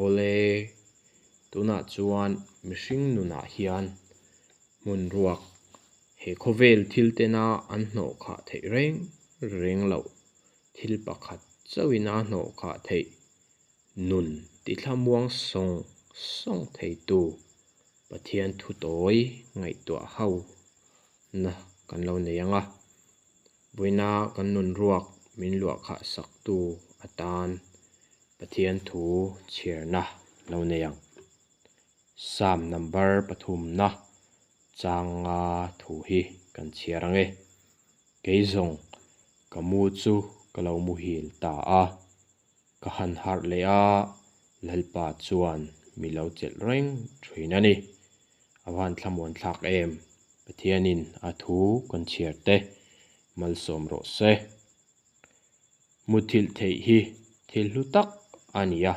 Awle, tunah chuan mihring nunah hian hmun ruak he khawvel thil tena an hnawh khah theih reng reng loh thil pakhat chauhin a hnawh khah theih nun tithlamuang sawng sawng theitu Pathian thu tawi ngaihtuah ho na kan lo nei ang a. Vawiina kan nun ruak min luah khah saktu atan Pathian thu chhiarna lo nei ang. Psalm number pathumna changa thu hi kan chhiar ang e. Kei zawng ka mu chu ka lo muhil ta a, ka han harh leh a, Lalpa chuan mi lo chelh reng thin a ni. A van thlamuan thlak em? Pathianin a thu kan chhiar te malsawm rawh se. Muthilh theih hi thil hlu tak a ni a,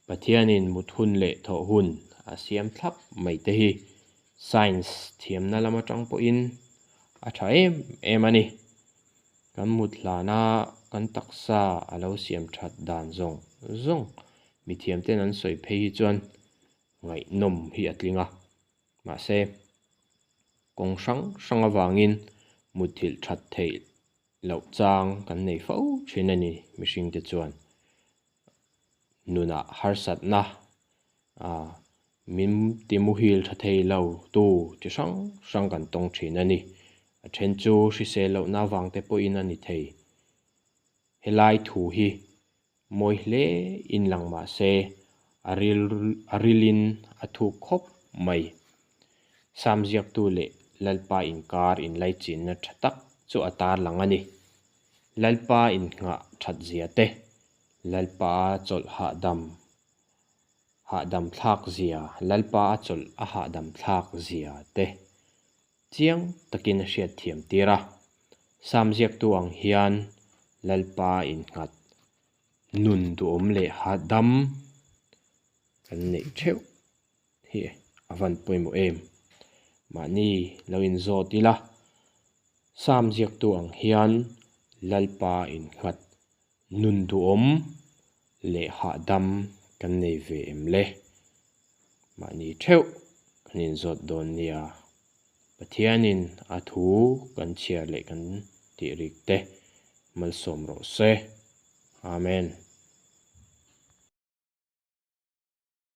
Pathianin mut hun leh thawh hun a siam thlap mai te hi science thiamna lam atang pawhin a tha em em a ni. Kan mut hlana kan taksa a lo siam that dan zawng zawng mithiamten an sawi phei hi chuan ngaihnawm hi a tling a. Mahse, kawng hrang hrang avangin muthilh that theih loh chang kan nei fo thin a ni mihringte chuan. Nunah harsatna min ti muhil tha thei lo tu chi hrang hrang kan tawng thin a ni. A then chu hrisel lohna avangte pawhin a ni thei. Helai thu hi Mawi hle in lang mah se, a ril a rilin a thuk khawp mai. Sam ziaktu leh Lalpa inkar inlaichinna tha tak chu a tarlang a ni. Lalpa innghah that zia te, Lalpa a chawlh hahdam hahdam thlak zia, Lalpa a chawlh a hahdam thlak zia te Chiang takin a hriat thiam tir a. Sam ziaktu ang hian Lalpa innghat nun duhawm leh hahdam kan neih theuh hi a van pawimawh em. Mahni lo inzawt ila, Sam ziaktu ang hian Lalpa innghat nun duhawm leh hahdam kan nei ve em le? Mahni theuh kan inzawt dawn nia. Pathianin a thu kan chhiar leh kan tih rik te malsawm rawh se. Amen.